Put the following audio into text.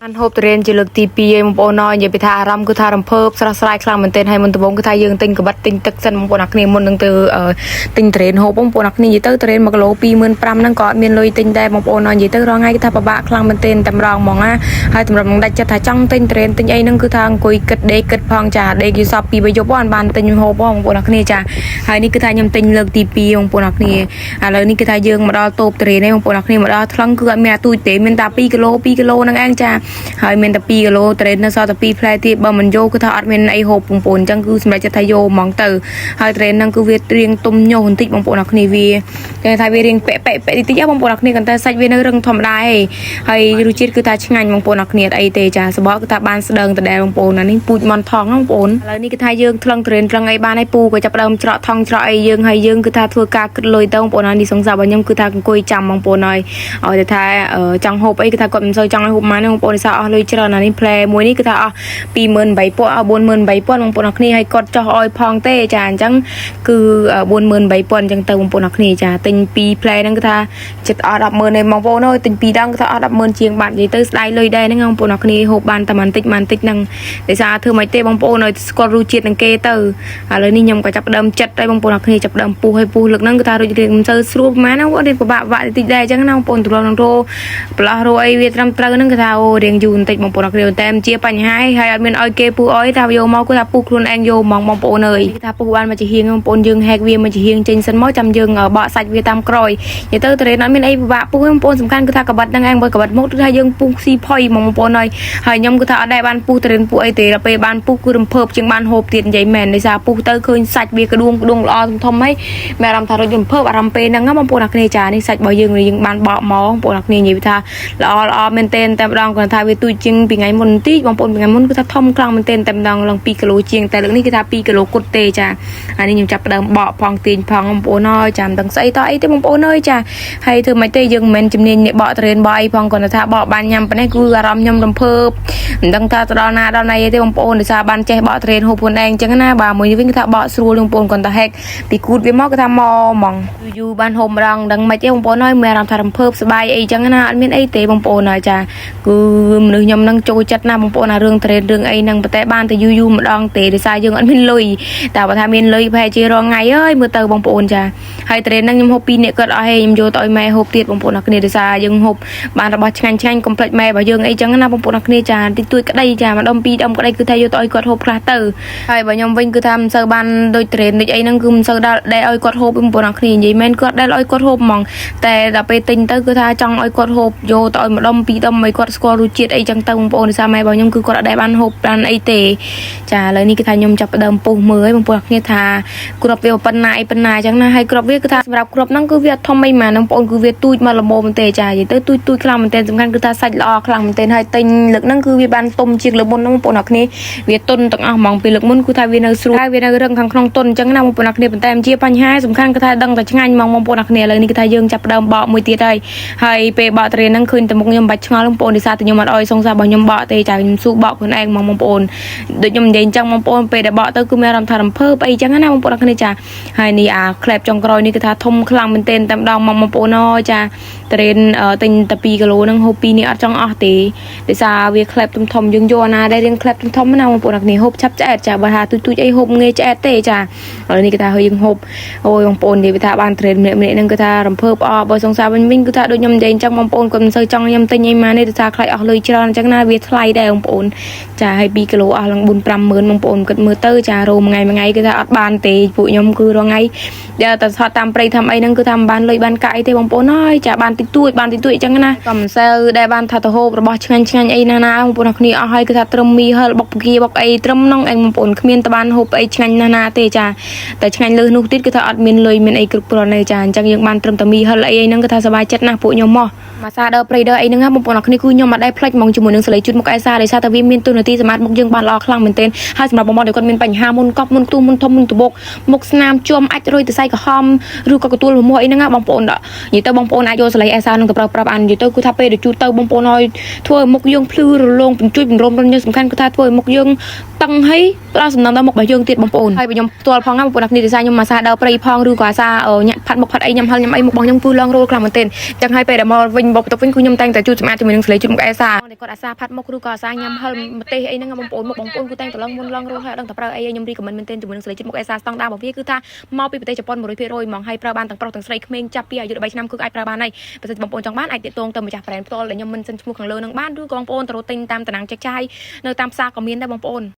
បានហូបទុរេនជាលើកទី2ឯងបងប្អូនអើយនិយាយពីថាអារម្មណ៍គឺថារំភើបស្រស់ស្រាយខ្លាំងមែនទែនហើយមុនដំបូងគឺថាយើងទិញកបិតទិញទឹកសិនបងប្អូនអរគ្នាមុននឹងទៅទិញទុរេនហូបបងប្អូនអរគ្នានិយាយទៅទុរេន1គីឡូ25,000ហ្នឹងក៏អត់មានលុយទិញដែរបងប្អូនអើយនិយាយទៅរាល់ថ្ងៃគឺថាពិបាកខ្លាំងមែនទែនតែម្ដងហ្មងណាហើយតម្រាប់នឹងដាច់ចិត្តថាចង់ទិញទុរេនទិញអីហ្នឹងគឺថាអង្គុយគិតដេកគិតផងចាដេកយូរសពពី3យប់ហ្នឹងបានទិញហូបបងប្អូនអរគ្នាចាហើយនេះគឺថាខ្ញុំទិញលើកទី2បងប្អូនអរគ្នាឥឡូវនេះគឺថាយើងមកដល់តូបទុរេនឯងបងប្អូនអរគ្នាមកដល់ថ្លឹងគឺអត់មានអាទូចទេមានតែ2គីឡូ2គីឡូហ្នឹងឯងចា ហើយមានតែ2គីឡូត្រេននៅសល់តែ2ផ្លែទៀតបើមិនយកគឺថាអត់មានអីហូបបងប្អូនអញ្ចឹងគឺសម្រាប់ចិត្តថាយកហ្មងទៅហើយត្រេនហ្នឹងគឺវាត្រៀងទុំញោសបន្តិចបងប្អូនអរគ្នាវាគេថាវារៀងពាក់ពាក់ពាក់តិចតិចបងប្អូនអរគ្នាគាត់តែសាច់វានៅរឹងធម្មតាឯងហើយរសជាតិគឺថាឆ្ងាញ់បងប្អូនអរគ្នាអត់អីទេចាសបកគឺថាបានស្ដើងដដែលបងប្អូនអានេះពូជមន់ថងបងប្អូនឥឡូវនេះគឺថាយើងថ្លឹងត្រេនថ្លឹងអីបានហើយពូក៏ចាប់ផ្ដើមច្រកថងច្រកអីយើងហើយយើងគឺថាធ្វើការគិតលុយទៅបងប្អូនហើយនេះសង្សាររបស់ខ្ញុំគឺថាអង្គុយចាំបងប្អូនហើយឲ្យតែថាចង់ហូបអីគឺថាគាត់មិនសូវចង់ឲ្យហូបម៉ានទេបងប្អូនដោយសារអស់លុយច្រើនអានេះផ្លែមួយនេះគឺថាអស់28,000អស់48,000បងប្អូនអរគ្នាហើយគាត់ចោះឲ្យផងទេចាអញ្ចឹងគឺ48,000អញ្ចឹងទៅបងប្អូនអរគ្នាចាទិញ2ផ្លែហ្នឹងគឺថាចិត្តអស់100000ឯងបងប្អូនអើយទិញ2ដងគឺថាអស់100000ជាងបាត់និយាយទៅស្ដាយលុយដែរហ្នឹងបងប្អូនអរគ្នាហូបបានតែបន្តិចបន្តិចហ្នឹងដោយសារធ្វើមិនទេបងប្អូនឲ្យស្គាល់រសជាតិនឹងគេទៅឥឡូវនេះខ្ញុំក៏ចាប់ផ្ដើមចិត្តដែរបងប្អូនអរគ្នាចាប់ផ្ដើមពុះឲ្យពុះលើកហ្នឹងគឺថារួចរៀងមិនសូវស្រួលប្រហែលណាបងប្អូនរៀងពិបាកបាក់តិចដែរអញ្ចឹងណាបងប្អូនទ្រាំនឹងរោប្រឡោះរោអីវាត្រឹមត្រូវហ្នឹងគឺថាអូរៀងយូរបន្តិចបងប្អូនអរគ្នាតែមិនជាបញ្ហាហើយអត់មានឲ្យគេពុះអីថាយកមកគឺថាពុះខ្លួនឯងយកហ្មងបងប្អូនអើយគឺថាពុះបានមកជាហៀងបងប្អូនយើងហែកវាមកជាហៀងចេញសិនមកចាំយើងបកសាច់វាតាមក្រោយនិយាយទៅតរេនអត់មានអីពិបាកពុះទេបងប្អូនសំខាន់គឺថាកបិតហ្នឹងឯងបើកបិតមកគឺថាយើងពុះស៊ីផុយហ្មងបងប្អូនអើយហើយខ្ញុំគឺថាអត់ដែលបានពុះតរេនពុះអីទេដល់ពេលបានពុះគឺរំភើបជាងបានហូបទៀតនិយាយមែនដោយសារពុះទៅឃើញសាច់វាក្ដួងក្ដួងល្អធំធំហើយមានអារម្មណ៍ថារត់រំភើបអារម្មណ៍ពេលហ្នឹងណាបងប្អូនអរគ្នាចានេះសាច់របស់យើងយើងបានបកមកបងប្អូនអរគ្នានិយាយថាល្អល្អមែនទែនតែម្ដងគាត់ថាវាទូចជាងពីថ្ងៃមុនបន្តិចបងប្អូនពីថ្ងៃមុនគឺថាធំខ្លាំងមែនទែនតែម្ដងឡើង2គីឡូជាងតែលើកនេះគឺថា2គីឡូគត់ទេចាហើយនេះខ្ញុំចាប់ផ្ដើមបកផងទាញផងបងប្អូនអើយចាំមិនដឹងស្អីតអីទេបងប្អូនអើយចាហើយធ្វើម៉េចទេយើងមិនមែនជំនាញអ្នកបកត្រេនបកអីផងគាត់ថាបកបានញ៉ាំប៉ុណ្ណេះគឺអារម្មណ៍ខ្ញុំរំភើបមិនដឹងថាទៅដល់ណាដល់ណីទេបងប្អូនដោយសារបានចេះបកត្រេនហូបខ្លួនឯងអញ្ចឹងណាបាទមួយនេះវិញគឺថាបកស្រួលបងប្អូនគាត់ថាហែកពីគូតវាមកគឺថាមកហ្មងយូរបានហូបម្ដងដឹងមិនទេបងប្អូនអើយមានអារម្មណ៍ថារំភើបសប្បាយអីចឹងណាអត់មានអីទេបងប្អូនអើយចាគឺមនុស្សខ្ញុំនឹងចូលចិត្តណាស់បងប្អូនអារឿងត្រេនរឿងអីហ្នឹងប៉ុន្តែបានតែយូរយូរម្ដងទេដោយសារយើងអត់មានលុយតែបើថាមានលុយប្រហែលជារាល់ថ្ងៃអើយមើលទៅបងប្អូនចាហើយត្រេនហ្នឹងខ្ញុំហូបពីរនាក់គាត់អស់ហើយខ្ញុំយកទៅឲ្យម៉ែហូបទៀតបងប្អូនអរគ្នាដោយសារយើងហូបបានរបស់ឆ្ងាញ់ឆ្ងាញ់កុំភ្លេចម៉ែរបស់យើងអីចឹងណាបងប្អូនអរគ្នាចាតិចតួចក្តីចាម្ដុំពីរដុំក្តីគឺថាយកទៅឲ្យគាត់ហូបខ្លះទៅហើយបើខ្ញុំវិញគឺថាមិនសូវបានដូចត្រេនដូចអីហ្នឹងគឺមិនសូវដល់ដែលឲ្យគាត់ហូបបងប្អូនអរគ្នានិយាយមែនគាត់ដែលឲ្យគាត់ហូបហ្មងតែដល់ពេលទិញទៅគឺថាចង់ឲ្យគាត់ហូបយកទៅឲ្យម្ដុំពីរដុំឲ្យគាត់ស្គាល់រសជាតិអីចឹងទៅបងប្អូនដោយសារម៉ែរបស់ខ្ញុំគឺគាត់អត់ដែលបានហូបបានអីទេចាឥឡូវនេះគឺថាខ្ញុំចាប់ផ្ដើមពុះមើលឲ្យបងប្អូនអរគ្នាថាគ្រាប់វាប៉ុណ្ណាអីប៉ុណ្ណាចឹងណាហើយគ្រាប់វាគឺថាសម្រាប់គ្រាប់ហ្នឹងគឺវាអត់ធំអីហ្មងបងប្អូនគឺវាទូចមកល្មមទេចានិយាយទៅទូចទូចខ្លាំងមែនទែនសំខាន់គឺថាសាច់ល្អខ្លាំងមែនទែនហើយទិញលើកហ្នឹងគឺវាបានទុំជាងលើកមុនហ្នឹងបងប្អូនអរគ្នាវាទុនទាំងអស់ហ្មងពីលើកមុនគឺថាវានៅស្រួលហើយវានៅរឹងខាងក្នុងទុនអញ្ចឹងណាបងប្អូនអរគ្នាប៉ុន្តែមិនជាបញ្ហាសំខាន់គឺថាដឹងតែឆ្ងាញ់ហ្មងបងប្អូនអរគ្នាឥឡូវនេះគឺថាយើងចាប់ផ្ដើមបកមួយទៀតហើយហើយពេលបកត្រៀនហ្នឹងឃើញតែមុខខ្ញុំបាច់ឆ្ងល់បងប្អូនដោយសារតែខ្ញុំអត់អោយសង្សាររបស់ខ្ញុំបកទេចាខ្ញុំស៊ូបកខ្លួនឯងហ្មងបងប្អូនដូចខ្ញុំនិយាយអញ្ចឹងបងប្អូនពេលដែលបកទៅគឺមានអារម្មណ៍ថារំភើបអីចឹងណាបងប្អូនអរគ្នាចាហើយនេះអាក្លែបចុងក្រោយនេះគឺថាធំខ្លាំងមែនទែនតែម្ដងមកបងប្អូនអើយចាត្រេនទិញតែ2គីឡូហ្នឹងហូប2នេះអត់ចង់អស់ទេដោយសារវាក្លែបធំធំយើងយកអាណាដែលរៀងក្លែបធំធំណាបងប្អូនអរគ្នាហូបឆាប់ឆ្អែតចាបើថាទូចទូចអីហូបងាយឆ្អែតទេចាឥឡូវនេះគឺថាហើយយើងហូបអូយបងប្អូននិយាយថាបានត្រេនម្នាក់ម្នាក់ហ្នឹងគឺថារំភើបអបើសង្សារវិញវិញគឺថាដូចខ្ញុំនិយាយអញ្ចឹងបងប្អូនគាត់មិនសូវចង់ខ្ញុំទិញអីមកនេះដោយសារខ្លាចអស់លុយច្រើនអញ្ចឹងណាវាថ្លៃដែរបងប្អូនចាហើយ2គីឡូអស់ឡើង4 5ម៉ឺនបងប្អូនគិតមើលទៅចារោមួយថ្ងៃមួយថ្ងៃគឺថាអត់បានទេពួកខ្ញុំគឺរាល់ថ្ងៃដែលតែថតតាមព្រៃធ្វើអីហ្នឹងគឺថាមិនបានលុយបានកាក់អីទេបងប្អូនអើយចាបានតិចតួចបានតិចតួចអញ្ចឹងណាក៏មិនសូវដែលបានថាទៅហូបរបស់ឆ្ងាញ់ឆ្ងាញ់អីណាណាបងប្អូនអរគ្នាអស់ហើយគឺថាត្រឹមមីហិលបុកពគាបុកអីត្រឹមនោះឯងបងប្អូនគ្មានតបានហូបអីឆ្ងាញ់ណាស់ណាទេចាតែឆ្ងាញ់លើសនោះទៀតគឺថាអត់មានលុយមានអីគ្រប់គ្រាន់ទេចាអញ្ចឹងយើងបានត្រឹមតែមីហិលអីហ្នឹងគឺថាសប្បាយចិត្តណាស់ពួកខ្ញុំមក ម៉ាសាដើព្រៃដើអីហ្នឹងណាបងប្អូនអរគ្នាគឺខ្ញុំអត់ដែលផ្លេចហ្មងជាមួយនឹងសលេជូតមុខអេសាដោយសារតែវាមានទូនាទីសម្រាប់មុខយើងបានល្អខ្លាំងមែនទែនហើយសម្រាប់បងប្អូនដែលគាត់មានបញ្ហាមុនកប់មុនទូមុនធំមុនត្បុកមុខស្នាមជាំអាចរុយទៅសៃ ក្រហមឬក៏កទួលមមាស់អីហ្នឹងណាបងប្អូននិយាយទៅបងប្អូនអាចយកសលេអេសានឹងទៅប្រើប្រាស់បាននិយាយទៅគឺថាពេលដែលជូតទៅបងប្អូនឲ្យធ្វើឲ្យមុខយើងភ្លឺរលោងបញ្ជួយបញ្រំរញសំខាន់គឺថាធ្វើឲ្យមុខយើងតឹងហើយផ្ដល់សំណឹមដល់មុខរបស់យើងទៀតបងប្អូនហើយបើខ្ញុំផ្ទាល់ផងណាបងប្អូនអ្នកគ្នាទេសាខ្ញុំអាសាដើរព្រៃផងឬក៏អាសាញាក់ផាត់មុខផាត់អីញ៉ាំហិលញ៉ាំអីមុខរបស់ខ្ញុំគឺឡើងរោលខ្លាំងមែនទែនចឹងហើយពេលដែលមកវិញមកបន្ទប់វិញគឺខ្ញុំតែងតែជូតសម្អាតជាមួយនឹងសលេជូតមុខអេសាតែគាត់អាសាផាត់មុខឬក៏អាសាញ៉ាំហិលម្ទេសអីហ្នឹងបងប្អូនមុខបងប្អូនគឺតែងតែឡើងមុនឡើងរោលហើយអត់ដឹងតែប្រើអីខ្ញុំ recommend មែនទែនជាមួយនឹងសលេជូតមុខអេសាស្តង់ដារបស់វាគឺថាមកពីប្រទេសជប៉ុន100%ហ្មងហើយប្រើបានទាំងប្រុសទាំងស្រីក្មេងចាប់ពីអាយុ13ឆ្នាំគឺអាចប្រើបានហើយបើសិនជាបងប្អូនចង់បានអាចទាក់ទងទៅម្ចាស់ brand ផ្ទាល់ដែលខ្ញុំមិនសិនឈ្មោះខាងលើនឹងបានឬក៏បងប្អូនទៅរកទិញតាមតំណាងចែកចាយនៅតាមផ្សារក៏មានដែរបងប្អូន។